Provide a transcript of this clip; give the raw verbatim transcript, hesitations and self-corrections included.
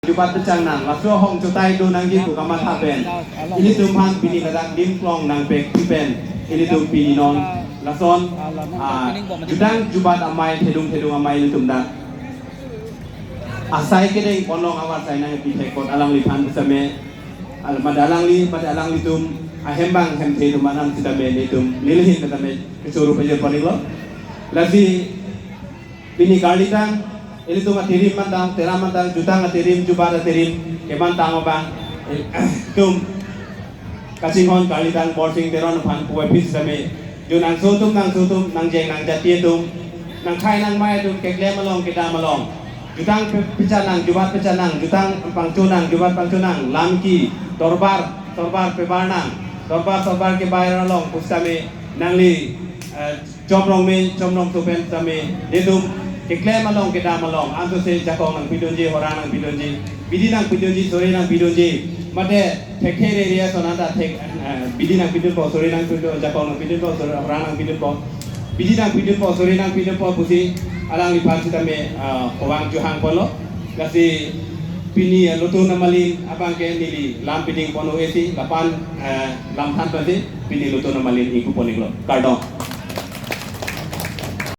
jubat pechangnang, laso ahong chotai do nangji pu kamatha pen ilitum aphan pini ladak dim klong nangpekpi pen ilitum pini non lason, ah, jutang jubat amei, thedung thedung amei ilitum dak asai kedeng ponlong avarsai nangpithek apot alangliphan pusitame, al-, mate alangli, mate alanglitum ahem abang hemthe atum anam sitame nelitum nelihin sitame kechoro pajir pon-iklo. Lasi pini karlitang, ilitum atirim mantang, tera mantang, jutang atirim, jubat atirim kemantang abang, eh, tum kachinghon karlitang Borsing Teron aphan puvoiphit sitame, jo nangso atum, nangso atum, nangjeng nangjati atum, nangkhei nangmei atum, keklem along kedam along jutang pe-, pechangnang, jubat pechangnang, jutang pangchonang, jubat pangchonang, lam ke dorbar, dorbar pebarnang, dorbar sorbar kebar along pusitame nangli, eh, Chomrong me, Chomrong so pen sitame nelitum keklem along kedam along ansose jakong nangpidunji, horang nangpidunji, bidi nangpidunji, sore nangpidunji, mate thekthe area ason anta thek, eh, bidi nangpidunpo, sore nangpidun, jakong nangpidunpo, sore, horang nangpidunpo, bidi nangpidunpo, sore nangpidunpo pusi alangliphan sitame, ah, hovang chohang ponlo. Lasi pini, eh, Lotun Amalin abang ke neli lam piding pon-o esi, lapu-an, eh, lam than pensi pini Lotun Amalin ingpu pon-iklo. Kardom.